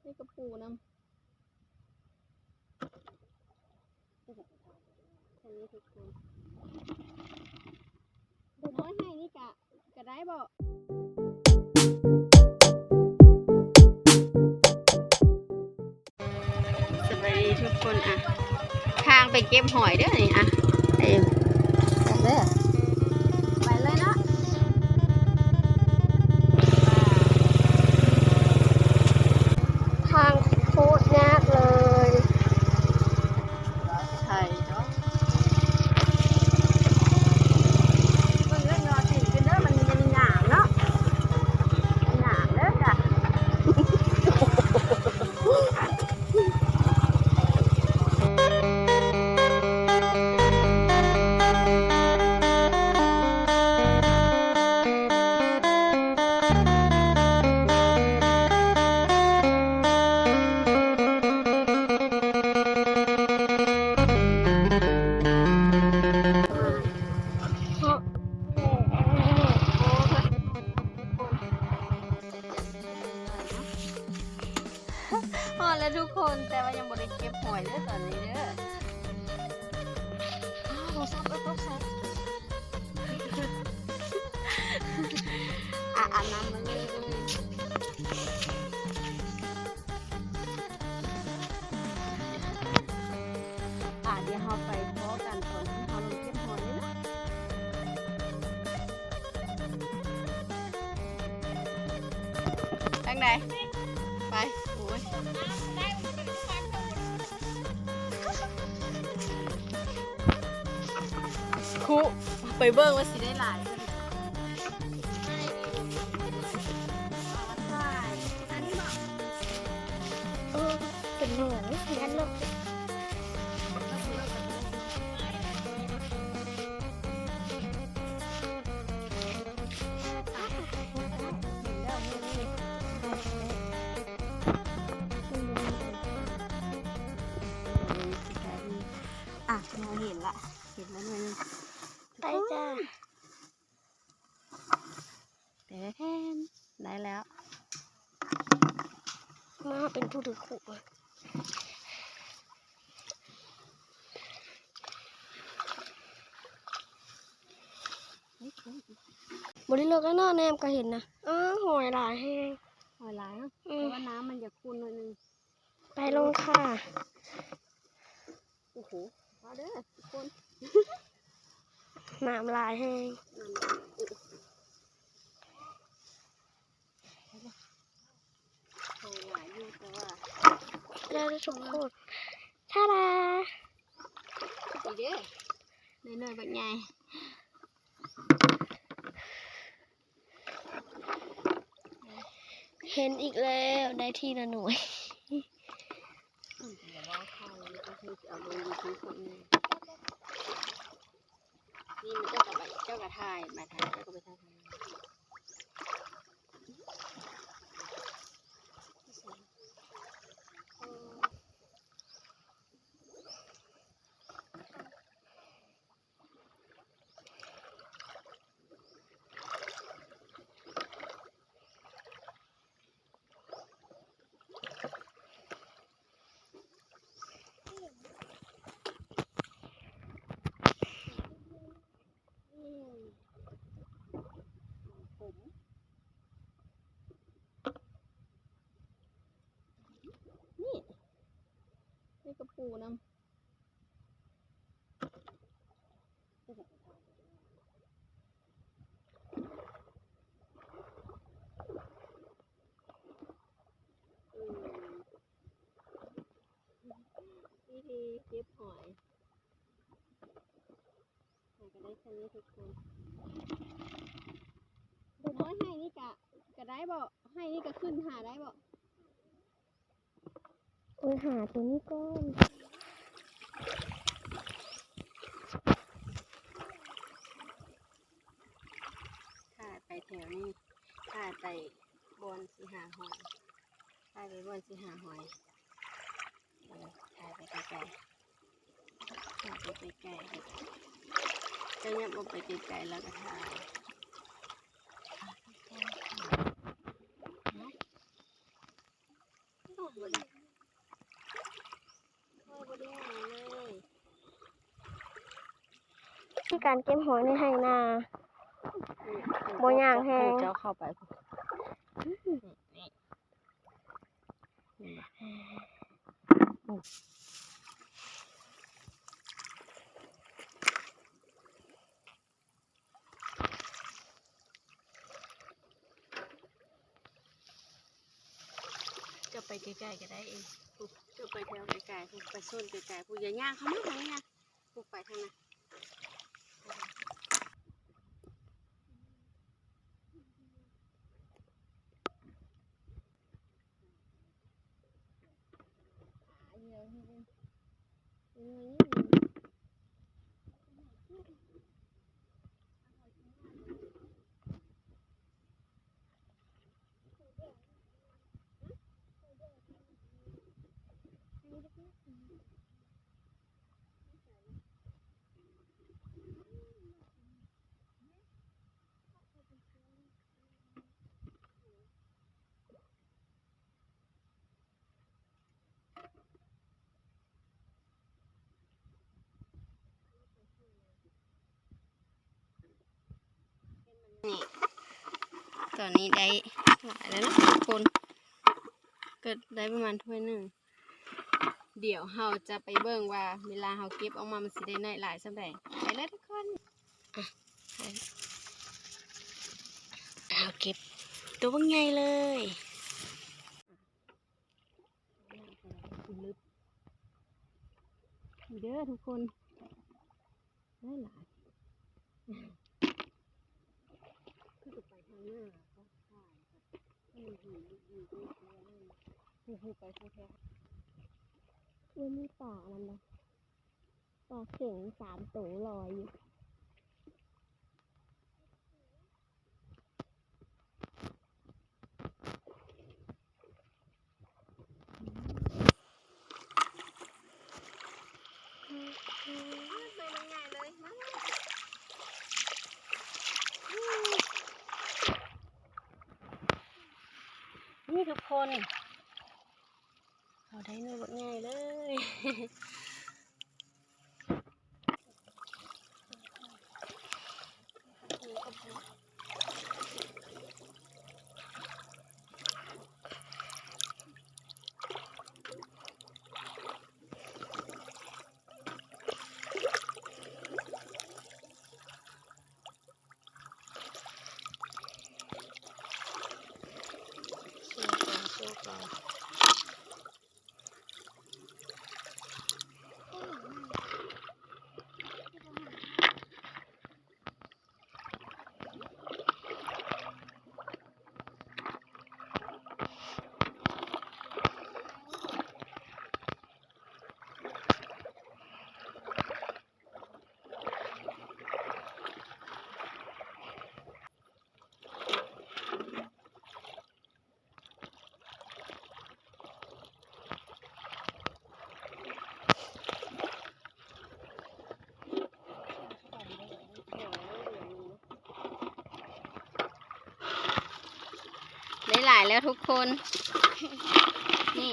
ມີກະປູນຳ ອັນນີ້ທຸກຄົນ ບໍ່ນ້ອຍໃຫ້ນີ້ກະ ກະໄດ້ບໍ່? ສະບາຍດີທຸກຄົນ ອ່ະ ທາງໄປເກັບຫອຍເດີນີ້ ອ່ະ ໄປ ໄປເດີ ໄປເລີຍເນາະ ທາງໂຄດຍາກເລີຍ ໄທເນາະ ເບິ່ງເດີ ຍໍຕີນຂຶ້ນເດີ ມັນ ມັນຫຍາບເນາະ ຫຍາບເດີຈ້ະ. ຮອດແລ້ວທຸກຄົນ ແຕ່ວ່າຍັງບໍ່ໄດ້ເກັບຫອຍເດີຕອນນີ້ເດີ. ອ້າວ ໂທລະສັບເອີ ຕົກໃສ່ ອາ ອາບນ້ຳມາເລີຍ. ອາ ດຽວເຮົາໄປພໍ້ກັນຕອນທີ່ເຮົາລົງເກັບຫອຍເລີຍເນາະ. ທາງໃດ? ໄປ ໂອ້ຍ ຄຸ ໄປເບິ່ງວ່າຊິໄດ້ຫຼາຍ. ເອີ ເປັນໜອງ ອ່ະ ເຫັນລະ ເຫັນລະໜ່ວຍໜຶ່ງ ໄປຈ້າ. ແຕ່ແທນ ໄດ້ແລ້ວ ມາເປັນຜູ້ຖືຄຸ ບໍ່ໄດ້ເລິກແລ້ວເນາະ ແນມກໍເຫັນນະ. ເອີ ຫອຍຫຼາຍແຮງ ຫອຍຫຼາຍເນາະ ອືມ ແຕ່ວ່ານ້ຳມັນຢາກຂຸ່ນໜ້ອຍໜຶ່ງ. ໄປລົງຄ່າ. ໂອ້ໂຫ ມາເດີທຸກຄົນ ນ້ຳຫຼາຍແຮງ ນ້ຳຫຼາຍ ໂອ້ ຫຼາຍຢູ່ ແຕ່ວ່າ ໄດ້ສົມໂພດ ທາດາ ນີ້ເດ້ ໄດ້ໜ່ວຍບັກໃຫຍ່. ເຫັນອີກແລ້ວ ໄດ້ທີລະໜ່ວຍ. ນີ້ມັນເຈົ້າກໍໄປ ເຈົ້າກໍຖ່າຍ ມາຖ່າຍ ເຈົ້າກໍໄປຖ່າຍ. ນີ້ ມີກະປູນຳ. ອືມ ວິທີເກັບຫອຍ ຫາກໍໄດ້ສ່ຳນີ້ທຸກຄົນ. ບໍ່ນ້ອຍ ໄຮ່ນີ້ກະ ກະໄດ້ບໍ່? ໄຮ່ນີ້ກະຂຶ້ນຫາໄດ້ບໍ່? ໂອ້ຍ ຫາໂຕນີ້ກ່ອນ. ຖ້າໄປແຖວນີ້ ຖ້າໄປບ່ອນຊິຫາຫອຍ ຖ້າໄປບ່ອນຊິຫາຫອຍ. ເອີ ຖ່າຍໄປໄກໆ ຖ່າຍໄປໄກໆ ເຈົ້າຫຍັບອອກໄປໄກໆ ແລ້ວກໍຖ່າຍ. ວິທີການເກັບຫອຍໃນໄຮ່ນາ ບໍ່ຍາກແຮງ ເຈົ້າເຂົ້າໄປ ເຈົ້າໄປໄກໆກໍໄດ້ເອງ ເຈົ້າໄປແຖວໄກໆ ໄປໂຊນໄກໆ ຜູ້ຢ່າຍ່າງເຂົ້າມາທາງນີ້ນະ ຜູ້ໄປທາງນັ້ນ. ນີ້ ຕອນນີ້ໄດ້ຫຼາຍແລ້ວເນາະທຸກຄົນ ກໍໄດ້ປະມານຖ້ວຍໜຶ່ງ. ດຽວເຮົາຈະໄປເບິ່ງວ່າເວລາເຮົາເກັບອອກມາມັນຊິໄດ້ໜ້ອຍຫຼາຍສ່ຳໃດ. ໄປເລີຍທຸກຄົນ ເຮົາເກັບຕົວບັກໃຫຍ່ເລີຍ. ນີ້ເດີທຸກຄົນ ໄດ້ຫຼາຍ ຄືຈະໄປທາງໜ້າ ເອີ ມີປາອັນນັ້ນນະ ປາເຂັງສາມໂຕລອຍຢູ່. ນີ້ທຸກຄົນ ເຮົາໄດ້ໜ່ວຍບັກໃຫຍ່ເລີຍ. ໄດ້ຫຼາຍແລ້ວທຸກຄົນ ນີ້.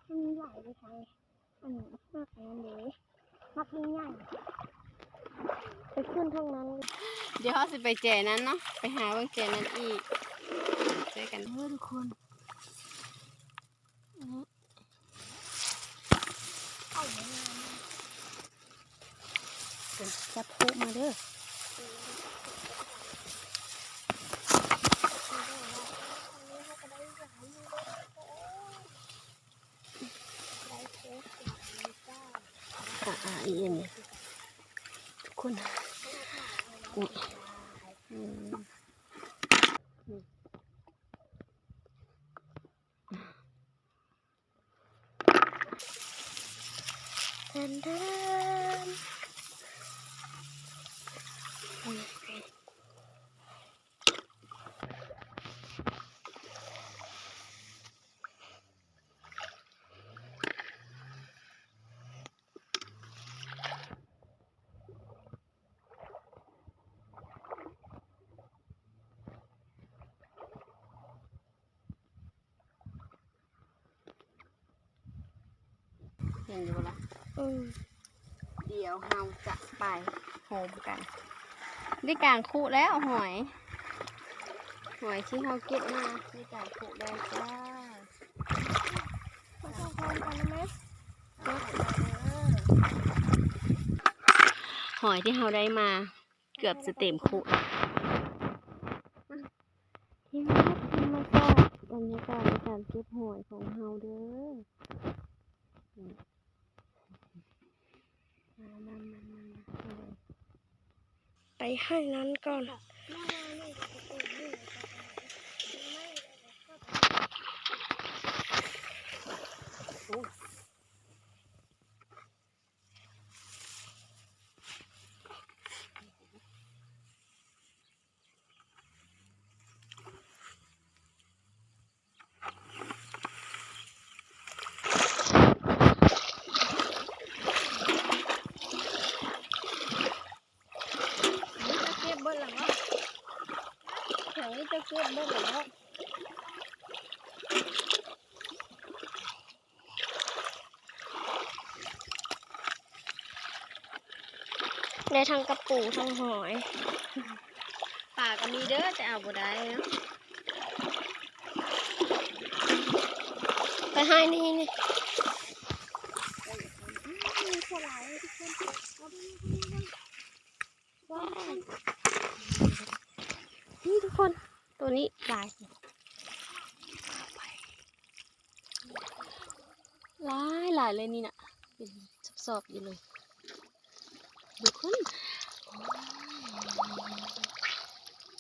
ມັນຫຼາຍຢູ່ທາງ ອັນ ໝາກອັນນັ້ນເດ້ ໝາກໃຫຍ່ໆ ໄປຂຶ້ນທາງນັ້ນ. ດຽວເຮົາຊິໄປແຈນັ້ນເນາະ ໄປຫາເບິ່ງແຈນັ້ນອີກ ເຈີກັນເດີທຸກຄົນ. ຈັບໂຄກມາເດີ. ອ່າໆ ອີ່ຫຍັງນີ້ ທຸກຄົນ ນີ້ ອືມ. ແທນ ແທນ. ເຫັນຢູ່ບໍ່ລະ? ອືມ ດຽວເຮົາຈະໄປໂຮມກັນ. ໄດ້ກາງຄຸແລ້ວຫອຍ, ຫອຍທີ່ເຮົາເກັບມາໄດ້ກາງຄຸແລ້ວຈ້າ. ມາເຂົ້າໂຮມກັນໄດ້ໄໝ? ຫອຍທີ່ເຮົາໄດ້ມາເກືອບຈະເຕັມຄຸແລ້ວ. ທີ່ຮັກທຳມະຊາດ, ບັນຍາກາດໃນການເກັບຫອຍຂອງເຮົາເດີ. ໄປໃຫ້ນັ້ນກ່ອນ. ເຈົ້າເກັບເບິດແລ້ວເນາະ? ເຈົ້າເກັບເບິດແລ້ວເນາະ? ໄດ້ທັງກະປູ ທັງຫອຍ. ປາກໍມີເດີ ແຕ່ເອົາບໍ່ໄດ້. ໄປໃຫ້ນີ້ ນີ້ ນີ້ ໂຄດຫຼາຍເລີຍທຸກຄົນ. ວ້າວ ນີ້ທຸກຄົນ ໂຕນີ້ຫຼາຍ ຫຼາຍໆ ເລີຍນີ້ນະ ເປັນສອບໆ ຢູ່ເລີຍທຸກຄົນ.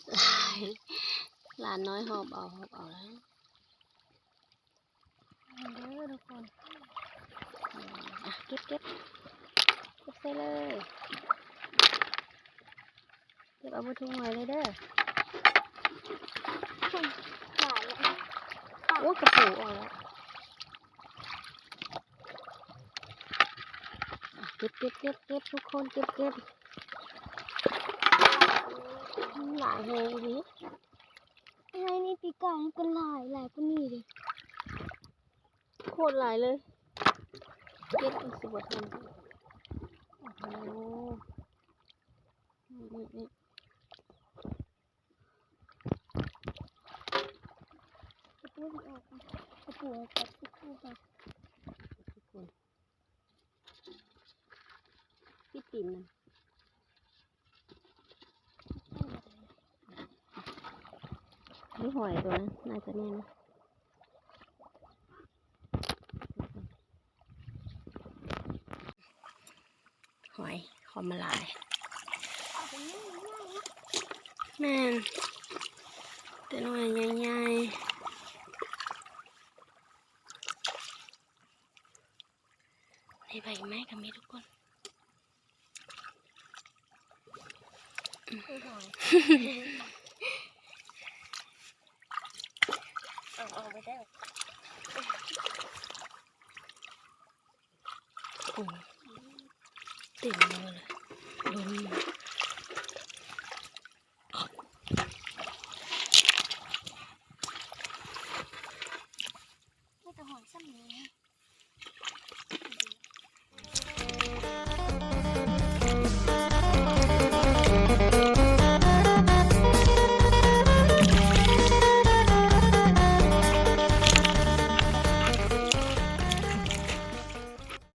ໂອ້ຍ ຫຼາຍ ຫຼານນ້ອຍຫອບເອົາ ຫອບເອົາແລ້ວ. ເດີທຸກຄົນ ອາ ເກັບ ເກັບ ເກັບໃສ່ເລີຍ. ເກັບເອົາເບິດທຸກໜ່ວຍເລີຍເດີ. ໂອ້ຍ ກະປູອອກແລ້ວ. ອາ ເກັບ ເກັບ ເກັບ ເກັບ ທຸກຄົນ ເກັບ ເກັບ. ມັນຫຼາຍແຮງອີ່ຫຼີ. ໃຫ້ນີ້ປີກາຍຍັງເປັນຫຼາຍ ຫຼາຍກວ່ານີ້ເດ້. ໂຄດຫຼາຍເລີຍ ເກັບມັນຊິບໍ່ທັນ. ໂອ້ໂຫ ນີ້ ນີ້ ນີ້ ກະປູອອກ ກະປູອອກກັບກະປູກ່ອນ. ປິດຕີນມັນ. ນີ້ຫອຍໂຕນັ້ນ ໜ້າຈະແມ່ນນະ. ຫອຍ ເຂົາມາຫຼາຍ. ແມ່ນ ແຕ່ໜ່ວຍໃຫຍ່ໆ. ໃນໃບໄມ້ກໍມີທຸກຄົນ. ເອົາອອກໄປແລ້ວ. ໂອ້ ເຕັມເລີຍ.